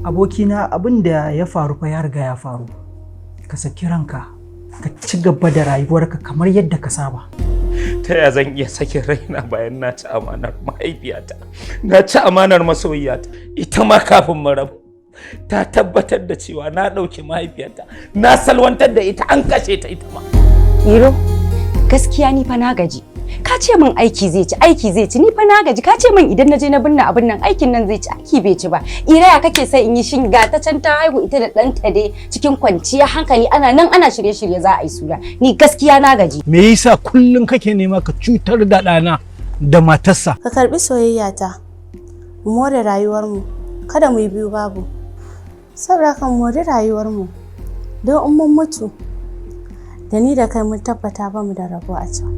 Abokina, abin da ya faru fa ya riga ya faru. Ka saki ranka, ka ci gaba da rayuwarka kamar yadda ka saba. Ta ya zan iya sakin raina bayan na ci amanar mahaifiyata, na ci amanar masoyiyata? Ita ma kafin mu rabu ta tabbatar da cewa na ɗauki mahaifiyarta na salwantar da ita, an kashe ta ita ma. Iro, gaskiya ni fa na gaji. Ka ce min aiki zai ci, aiki zai ci, ni fa na gaji. Ka ce min idan na je na binne abin nan, aikin nan zai ci, aiki bai ci ba. Ira, ya kake sai in yi? Shin ga ta can ta haihu ita da ɗanta dai cikin kwanciyar hankali, ana nan ana shirye-shirye za a yi suna. Ni gaskiya na gaji. Me yasa kullum kake nema ka cutar da ɗana da matarsa? Ka karbi soyayyata, mu more rayuwarmu, kada mu yi biyu babu. Saboda haka mu more rayuwarmu, don in mun mutu, da ni da kai mun tabbata ba mu da rabo a can.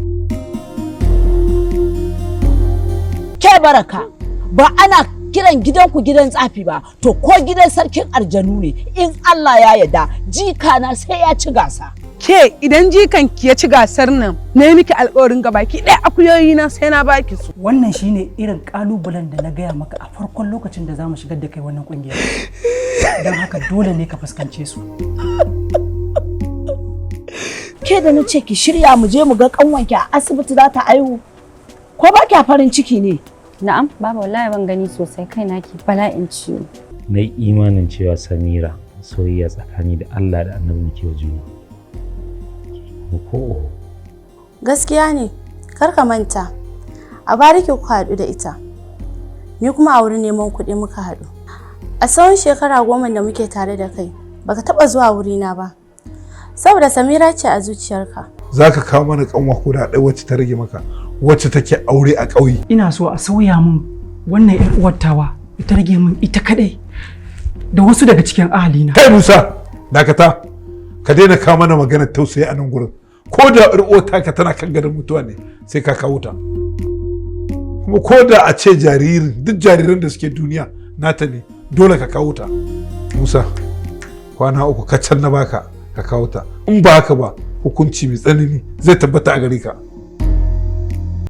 Ke Baraka, ba ana kiran gidanku gidan tsafi ba, to ko gidan sarkin aljanu ne, in Allah ya yarda jika na sai ya ci gasa. Ke, idan jikan ki ya ci gasar nan, na yi miki alƙawarin gabaki ɗaya akuyoyi na sai na baki su. Wannan shine irin kalubalen da na gaya maka a farkon lokacin da za mu shigar da kai wannan kungiyar. Don haka dole ne ka fuskance su. Ke da na ce ki shirya mu je mu ga kanwanki a asibiti za ta aihu. Ko ba kya farin ciki ne? Na'am, baba, wallahi ban gani sosai, kaina ke bala'in ciwo. Na yi imanin cewa Samira soyayya tsakani da Allah da Annabi muke wa juna, ko oho. Gaskiya ne, kar ka manta, a bariki kuka haɗu da ita, ni kuma a wurin neman kuɗi muka haɗu. A tsawon shekara 10 da muke tare da kai, baka taɓa zuwa wurina ba, saboda Samira ce a zuciyarka. Za ka kawo mana kanwa ko da ɗaya wacce ta rage maka, wacce take aure a ƙauye? Ina so a sauya min wannan yar uwar tawa, ita rage min ita kadai da wasu daga cikin ahalina. Kai Musa, dakata, ka daina kawo mana maganar tausayi a nan gurin. Ko da ƴar uwar taka tana kan gadon mutuwa ne, sai ka kawo ta. Kuma ko da a ce jaririn, duk jariran da suke duniya nata ne, dole ka kawo ta. Musa, kwana 3 kacal na baka ka kawo ta. In ba haka ba, hukunci mai tsanani zai tabbata a gare ka.